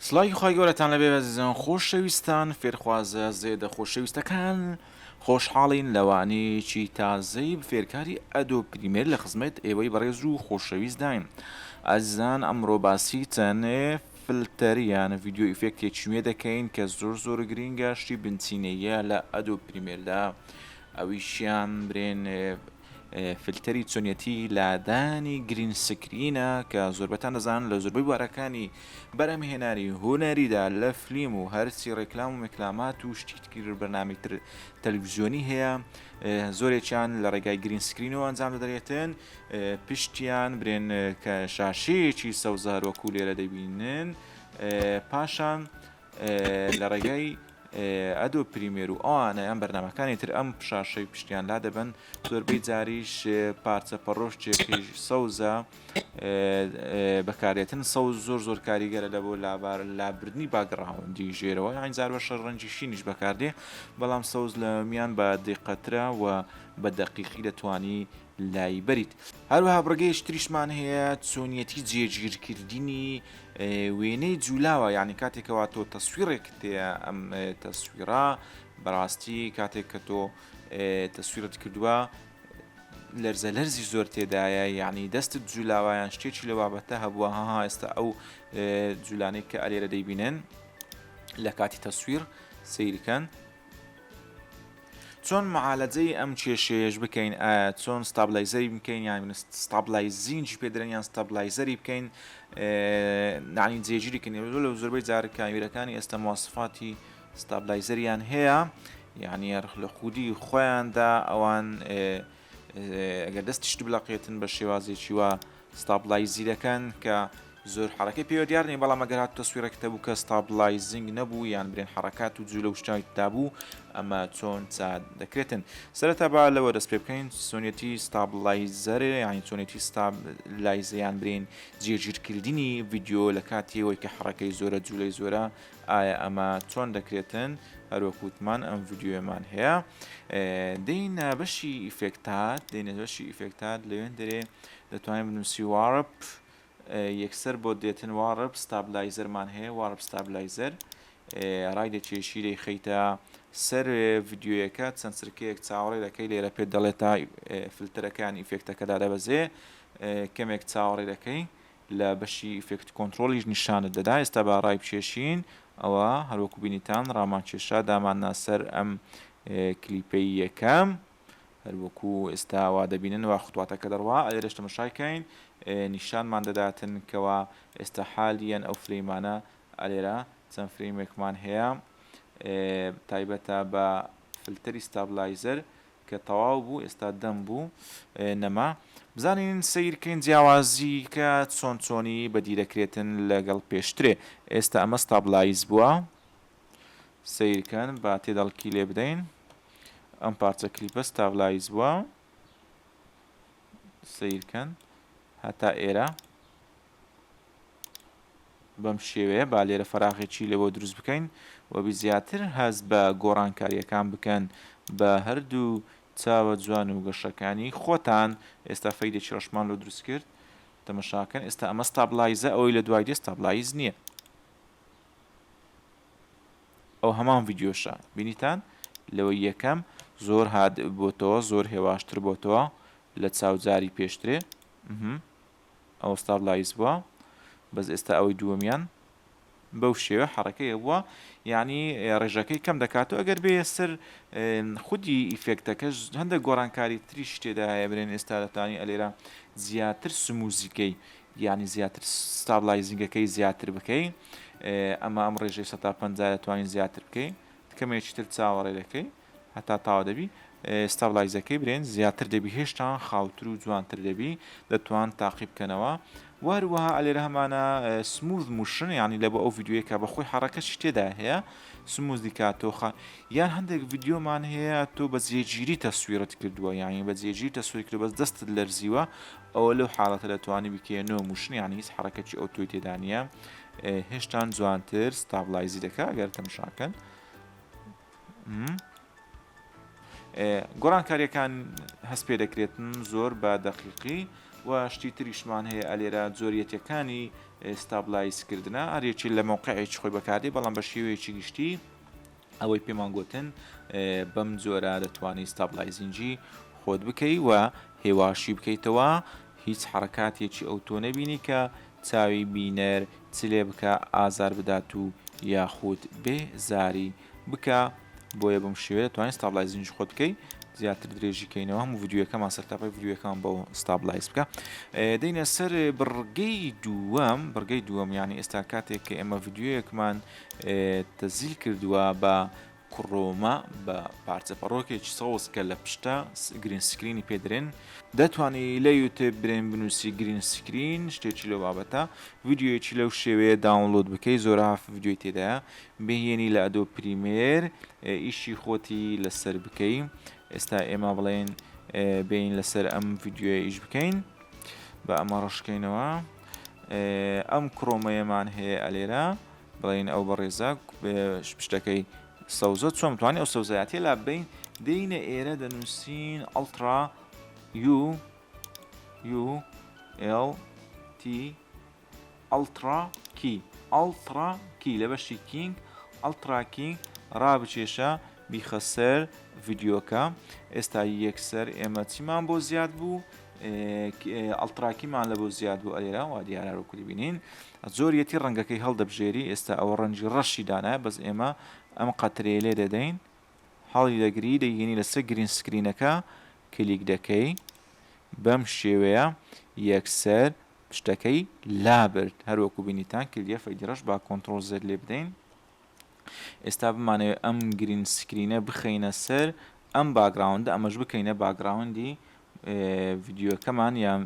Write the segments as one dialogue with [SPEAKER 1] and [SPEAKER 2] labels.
[SPEAKER 1] سڵاوی خوای گەورەتان لەبێ بەزیزان خۆشەویستان فێرخوازە زێدە خۆشەویستەکان خۆشحاڵین لەوانەیەکی تازەی فێرکاری Adobe Premiere لە خزمەت ئێوەی بەڕێز و خۆشەویستداین ئازیزان ئەمڕۆ باسی چەند فلتەر یان video effect ێکی نوێ دەکەین کە زۆر زۆر گرینگە شتی بنچینەیە لە Adobe Premiere دا ئەویشیان برێن فلتەری چۆنیەتی لادانی green screen ە کە زۆربەتان دەزانن لە زۆربەی بوارەکانی بەرهەمهێنانی هونەریدا لە فلیم و هەرچی ڕێکلام و مێکلامات و شتی تر بەرنامەی تر تەلەڤیزیۆنی هەیە زۆرێکیان لە ڕێگای green screen ەوە ئەنجام دەدرێتن پشتیان برێن کە شاشەیەکی سەوزە هەروەکو لێرە دەبینن پاشان لە ڕێگای Adobe Premiere و ئەوانە یان بەرنامەکانی تر ئەم شاشەی پشتیان لا دەبەن زۆربەی جاریش پارچە پەڕۆشتێکی سەوزە بەکارێتن سەوز زۆر زۆر کاریگەرە لە بۆ لابار لابردنی background ی ژێرەوە یان جار بە شەر ڕەنگی شینیش بەکاردێ بەڵام سەوز لە میان بە دیقەترە و بە دەقیقی دەتوانی لای بەریت. هەروەها بڕگەیەکی تریشمان هەیە چۆنیەتی جێگیرکردنی وێنەی جولاوە یعنی کاتێکەوە تۆ تەسویڕێکت هەیە ئەم تەسویڕە بەڕاستی کاتێک کە تۆ تەسویرت کردووە لەرزە لەرزی زۆر تێدایە یعنی دەستت جولاوە یان شتێکی لە بابەتە هەبووە هەها ئێستا ئەو جولانەی کە ئەلێرە دەیبینن لە کاتی تەسویر سەیرکەن چۆن معالەجەی ئەم کێشەیەش بکەین ئایا چۆن stabilizer ی بکەین یان stabilizing ی پێ درێن یان stabilizer ی بکەین نانی جێگیری کەین لە زۆربەی جار کامیرەکانی ئێستا مواسفاتی stabilizer یان هەیە یعنی لە خودی خۆیاندا ئەوان ئەگەر دەستیشت بلەقێتن بە شێوازێکی وا stabilize ی دەکەن کە زۆر حەڕەکەی پێوە دیار نیە بەڵام ئەگەر هات تەسویڕێکت هەبوو کە stabilizing نەبوو یان برێن حەڕەکات و جولە و شتانی تدا بوو ئەمە چۆن چا دەکرێتن سەرەتا با لەوە دەست پێ بکەین چۆنیەتی stabilizer یانی چۆنیەتی stabilize یان برێن جێگیرکردنی ڤیدیۆ لە کاتی ئەوەی کە حەڕەکەی زۆرە جولەی زۆرە ئایا ئەمە چۆن دەکرێتن هەروەک وتمان ئەم ڤیدیۆیەمان هەیە دێینە بەشی effect ات دێینە بەشی effect ات لەوێن دەرێ دەتوانین بنووسی warp یەکسەر بۆ دێتن warp stabilizer مان هەیە warp stabilizer ڕای دەکێشی دەیخەیتە سەر ڤیدیۆیەکە چەند چرکەیەک چاوەڕێ دەکەی لێرە پێت دەڵێت تا فلتەرەکان effect ەکە دادەبەزێ کەمێک چاوەڕێ دەکەی لە بەشی effect control یش نیشانت دەدا ئێستا با ڕای بکێشین ئەوە هەروەکو بینیتان ڕامان کێشا داماننا سەر ئەم کلیپەی یەکەم هەروەکو ئێستا وا دەبینن وا خطواتەکە دەڕوا ئەلێرەش تەمەشای کەین نیشانمان دەداتن کەوا ئێستا حالیەن ئەو frame انە ئەلێرە چەند frame ێکمان هەیە تایبەتە بە فلتەری stabilizer کە تەواو بوو ئێستا دەم بوو نەما بزانین سەیرکەین جیاوازی کە چۆن چۆنی بەدی دەکرێتن لەگەڵ پێشترێ ئێستا ئەمە stabilize بووە سەیرکەن با تێدەڵکی لێ بدەین ئەم پارچە کلیپە stabilize بووە سەیرکەن هەتا ئێرە بەم شێوەیە با لێرە فەراغێکی لێ بۆ دروست بکەین و بی زیاتر هەست بە گۆڕانکارییەکان بکەن بە هەردوو چاوە جوان و گەشەکانی خۆتان ئێستا fade ێکی ڕەشمان لۆ دروست کرد تەمەشاکەن ئێستا ئەمە stabilize ە ئەوەی لە دوای دێ stabilize نییە ئەو هەمان ڤیدیۆشە بینیتان لەوەی یەکەم زۆر هاد بۆتەوە زۆر هێواشتر بۆتەوە لە چاوجاری پێشترێ ئەوە stabilize بووە بەس ئێستا ئەوەی دووەمیان بەو شێوە حەڕەکەی هەبووە یعنی ڕێژەکەی کەم دەکات و ئەگەر بێ سەر خودی effect ەکەش هەندێک گۆڕانکاری تریش تێدا هەیە برێن ئێستا دەتوانی ئەلێرە زیاتر smooth یکەی یعنی زیاتر stabilizing ەکەی زیاتر بکەی ئەمە ئەم ڕێژەی 150 دەتوانین زیاتر بکەی کەمێکی تر چاوەڕێ دەکەی هەتا تاوا دەبی stabilize ەکەی برێن زیاتر دەبی هێشتا خاوتر و جوانتر دەبی دەتوان تاقی بکەنەوە وهروەها ئەلێرە هەمانە smooth motion یعنی لە بۆ ئەو ڤیدیۆیە کە بەخۆی حەڕەکەشی تێدا هەیە smooth ی کاتۆخە یان هەندێک ڤیدیۆمان هەیە تۆ بە جێگیری تەسویرت کردووە یعنی بە جێگیری تەسویر کرد بەس دەستت لەرزیوە ئەوە لەو حاڵەتە دەتوانی بکەیە no motion یعنی هیچ حەڕەکەکی ئەو تۆی تێدا نییە هێشتان جوانتر stabilize ی دەکا ئەگەر تەمشاکەن گۆڕانکاریەکان هەست پێ دەکرێتن زۆر بە دەقیقی و شتی تریشمان هەیە ئەلێرە جۆریەتەکانی stabilize کردنە هەر یەکێ لە مەوقعێکی خۆی بەکاردێ بەڵام بە شێوەیەکی گشتی ئەوەی پێمان گوتن بەم جۆرە دەتوانی stabilizing ی خۆت بکەی و هێواشی بکەیتەوە هیچ حرکاتێکی ئەو تۆ نەبینی کە چاوی بینەر چ لێ بکە ئازار بدات و یاخود بێ زاری بکە بۆیە بەم شێوەیە دەتوانین stabilizing خۆت بکەی زیاتر درێژی کەینەوە هەموو ڤیدیۆکەمان سەرتاپای ڤیدیۆکەمان بۆ stabilize بکە دەینە سەر بڕگەی دووەم بڕگەی دووەم یعنی ئێستا کاتێک کە ئێمە ڤیدیۆیەکمان تەزیل کردووە بە chroma بە پارچە پەڕۆکێکی سەوز کە لە پشتە green screen ی پێ درێن دەتوانی لە یوتب برێن بنووسی green screen شتێکی لەو بابەتە ڤیدیۆیەکی لەو شێوەیە download بکەی زۆرە ڤیدیۆی تێدایە بهێنی لە Adobe Premiere ئیشی خۆتی لەسەر بکەی ئێستا ئێمە بڵێن بین لەسەر ئەم ڤیدیۆیە ئیش بکەین بە ئەمە ڕەشکەینەوە ئەم chroma یەمان هەیە ئەلێرە بڵێن ئەو بەڕێزە پشتەکەی سەوزە چۆن توانانی ئەو سەوزایەتە لا بین دێینە ئێرە دەنووسین ultra U U L T ultra key ultra key لە بەشی keying ultra keying ڕابکێشە بیخە سەر ڤیدیۆکە ئێستا یەکسەر ئێمە چیمان بۆ زیاد بوو ultra key مان لە بۆ زیاد بوو ئەلێرا وا دیارە وەکو دەبینین زۆریەتی ڕەنگەکەی هەڵدەبژێری ئێستا ئەوە ڕەنگی ڕەشی دانایە بەس ئێمە ئەم قەترەیە لێ دەدەین هەڵی دەگری دەیهێنی لەسەر green screen ەکە کلیک دەکەی بەم شێوەیە یەکسەر پشتەکەی لابرد هەروەکو بینیتان کردیە fade ی ڕەش با control Z لێ بدەین ئێستا بمانەوێت ئەم green screen ە بخەینە سەر ئەم background ە ئەمەش بکەینە background ی ڤیدیۆکەمان یان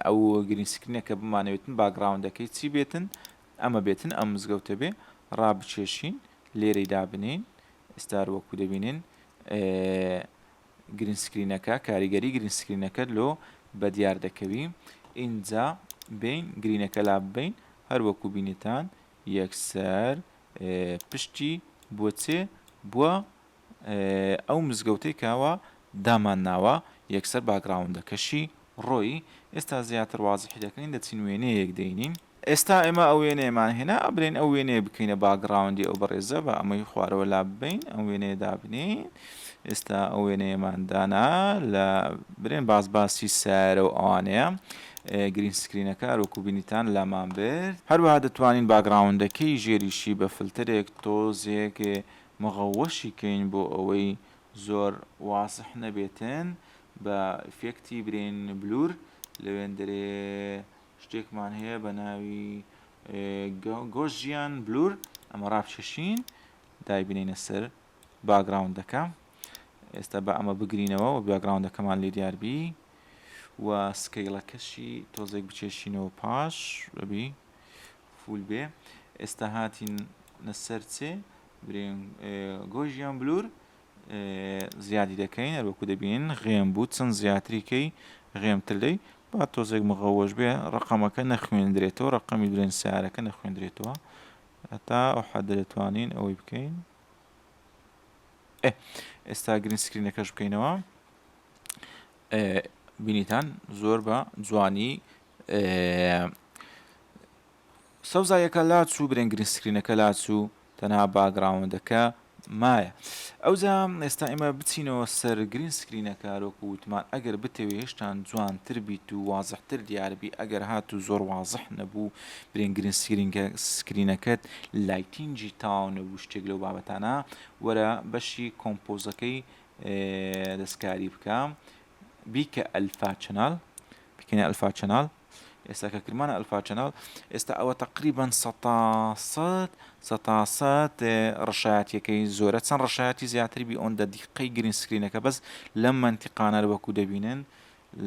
[SPEAKER 1] ئەو green screen ە کە بمانەوێتن background ەکەی چی بێتن ئەمە بێتن ئەم مزگەوتە بێ ڕابچێشین لێرەی دابنین ئێستا وەکو دەبینین green screen ەکە کاریگەری green screen ەکەت لۆ بەدیار دەکەوی ئینجا بین green ەکە لا ببین هەر وەکو بینیتان یەکسەر پشتی بۆ چێ بووە ئەو مزگەوتەی کاوە دامان ناوە یەکسەر background ەکەشی ڕۆی ئێستا زیاتر وازحی دەکەین دەچین وێنەیەک دەینین. ئێستا ئێمە ئەو وێنەیەمان هێنا برێین ئەو وێنەیە بکەینە background ی ئەو بەڕێزە بە ئەمەی خوارەوە لاببەین ئەم وێنەیە دابنێین ئێستا ئەو وێنەیەمان دانا لە برێن باس باسی سیارە و ئەوانەیە green screen ەکە وەکو بینیتان لامان برد هەروەها دەتوانین background ەکەی ژێریشی بە فلتەرێک تۆزێک مغەوەشی کەین بۆ ئەوەی زۆر وازح نەبێتن بە effect ی برێن blur لەوێندەرێ شتێکمان هەیە بە ناوی Gaussian blur ئەمە ڕابکێشین دایبنینە سەر background ەکە ئێستا بە ئەمە بگرینەوە و background ەکەمان لێ دیاربی و scale ەکەشی تۆزێک بچێشینەوە پاش بەبی full بێ ئێستا هاتین لەسەر چێ برێن Gaussian blur زیادی دەکەین هەر وەکو دەبینن غێم بوو چەند زیاتری کەی غێمتر دەی با تۆزێک مغەوەش بێ ڕقەمەکە نەخوێندرێتەوە ڕقەمی برێن سیارەکە نەخوێندرێتەوە هەتا ئەو حەدە دەتوانین ئەوەی بکەین ئێستا green screen ەکەش بکەینەوە بینیتان زۆر بە جوانی سەوزاییەکە لاچوو برێن green screen ەکە لاچوو تەنها background ەکە مایە ئەوجا ئێستا ئێمە بچینەوە سەر green screen ەکە هەروەکو وتمان ئەگەر بتەوێ هێشتان جوانتر بیت و وازحتر دیاربی ئەگەر هاتوو زۆر وازح نەبوو برێن green screen ەکەت lighting ی تاو نەبوو شتێک لەو بابەتانە وەرە بەشی compose ەکەی دەستکاری بکە بیکە alpha channel بکەینە alpha channel ئێستا کە کردمانە alpha channel ئێستا ئەوە تقریبان سەتا سەد سەتا سەد ڕەشایەتیەکەی زۆرە چەند ڕەشایەتی زیاتر بی ئۆندە دیقەی green screen ەکە بەس لەم مەنتیقانە وەکو دەبینن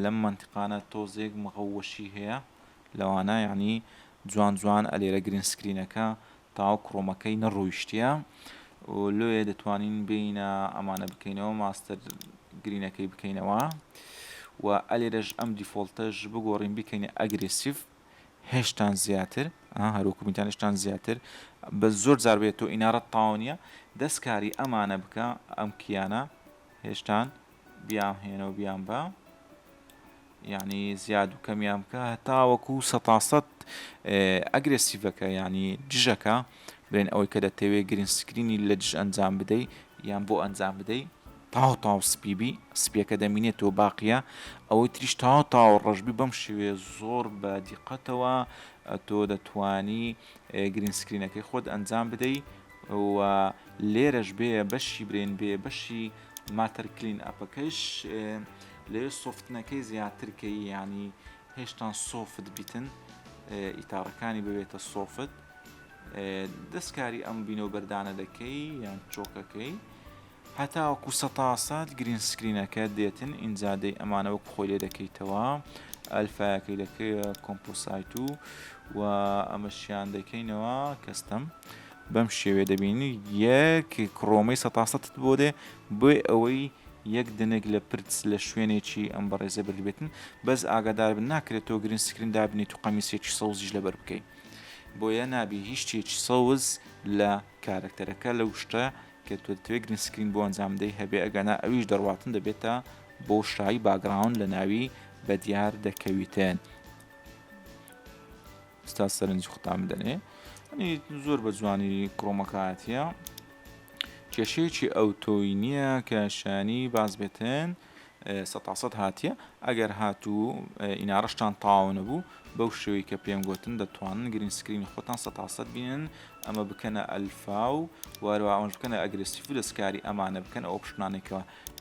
[SPEAKER 1] لەم مەنتیقانە تۆزێک مغەوەشی هەیە لەوانە یعنی جوان جوان ئەلێرە green screen ەکە تاو chroma کەی نەڕۆیشتیە و لۆیە دەتوانین بێینە ئەمانە بکەینەوە master green ەکەی بکەینەوە و ئەلێرەش ئەم default ەش بگۆڕین بکەینە aggressive هێشتان زیاتر هەروەکو بینتان هێشتان زیاتر بە زۆر جار بێت تۆ ئینارەت تاو نییە دەستکاری ئەمانە بکە ئەم کیانە هێشتان بیان هێنەوە بیان بە. یعنی زیاد و کەمیان بکە هەتاوەکو سەتاسەد aggressive ەکە یعنی دژەکە بڵێن ئەوەی کە دەتەوێت green screen ی لە دژ ئەنجام بدەی یان بۆ ئەنجام بدەی تاو تاو سپی بی سپیەکە دەمینێتەوە باقیە ئەوەی تریش تاو تاو ڕەشبی بەم شێوەیە زۆر بە دیقەتەوە تۆ دەتوانی green screen ەکەی خۆت ئەنجام بدەی و لێرەش بێ بەشی برێن بێ بەشی matte clean up ەکەش لەوێ soften ەکەی زیاترکەی ینی هێشتان soft بیتن ئیتاڕەکانی ببێتە soft دەستکاری ئەم بینەوە بەردانە دەکەی یان چۆکەکەی هەتاوەکو سەتاسەد green screen ەکە دێتن ئینجا دەی ئەمانە وەکو خۆی لێ دەکەیتەوە ئەلفایەکەی دەکەی composite و و ئەمەشیان دەکەینەوە custom بەم شێوێ دەبینی یەک chroma ی سەتاسەتت بۆ دێ بۆی ئەوەی یەک دنک لە پرچ لە شوێنێکی ئەم بەڕێزە بردبێتن بەس ئاگادار بن ناکرێت تۆ green screen دابنیت و قەمیسێکی سەوزیش لەبەر بکەی بۆیە نابی هیچ شتێکی سەوز لە کارەکتەرەکە لەو شتە کە تۆ دەتەوێت green screen بۆ ئەنجام بدەی هەبێ ئەگەنا ئەویش دەڕواتن دەبێتە بۆشایی background لە ناوی بەدیار دەکەویتن. ئستا سەرنجی خۆتان بدەنێ ئەنی زۆر بە جوانی chroma کاتیە کێشەیەکی ئەو تۆی نییە کە شانی باز بێتن سەتاسەد هاتیە ئەگەر هاتوو ئینارەشتان تەواو نەبوو بەو شێوەی کە پێم گۆتن دەتوانن green screen ی خۆتان سەتاسەد بینن ئەمە بکەنە ئەلفا و واروا ئەوەش بکەنە aggressive و دەستکاری ئەمانە بکەن ئەو option انەی کە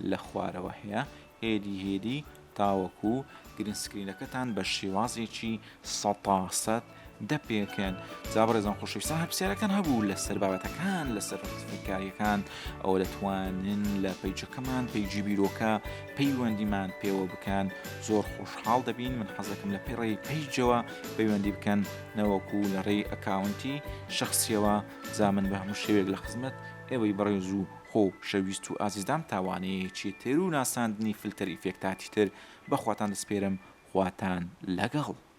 [SPEAKER 1] لە خوارەوە هەیە هێدی هێدی تاوەکو green screen ەکەتان بە شێوازێکی سەتاسەد دەپێکن. جا بەڕێزان خۆشەویستان هەر پرسیارەکان هەبوو لەسەر بابەتەکان لەسەر فێرکاریەکان ئەوە دەتوانن لە page ەکەمان page ی بیرۆکە پەیوەندیمان پێوە بکەن زۆر خۆشحاڵ دەبین من حەزەکەم لە پێڕێی page ەوە پەیوەندی بکەن نەوەکو لە ڕێی account ی شخصیەوە جا من بە هەموو شێوێک لە خزمەت ئێوەی بەڕێز و خۆشەویست و ئازیزدام تاوانەیەکی تر و ناساندنی فلتەر ئیفێکتاتی تر بەخواتان دەسپێرم خواتان لەگەڵ.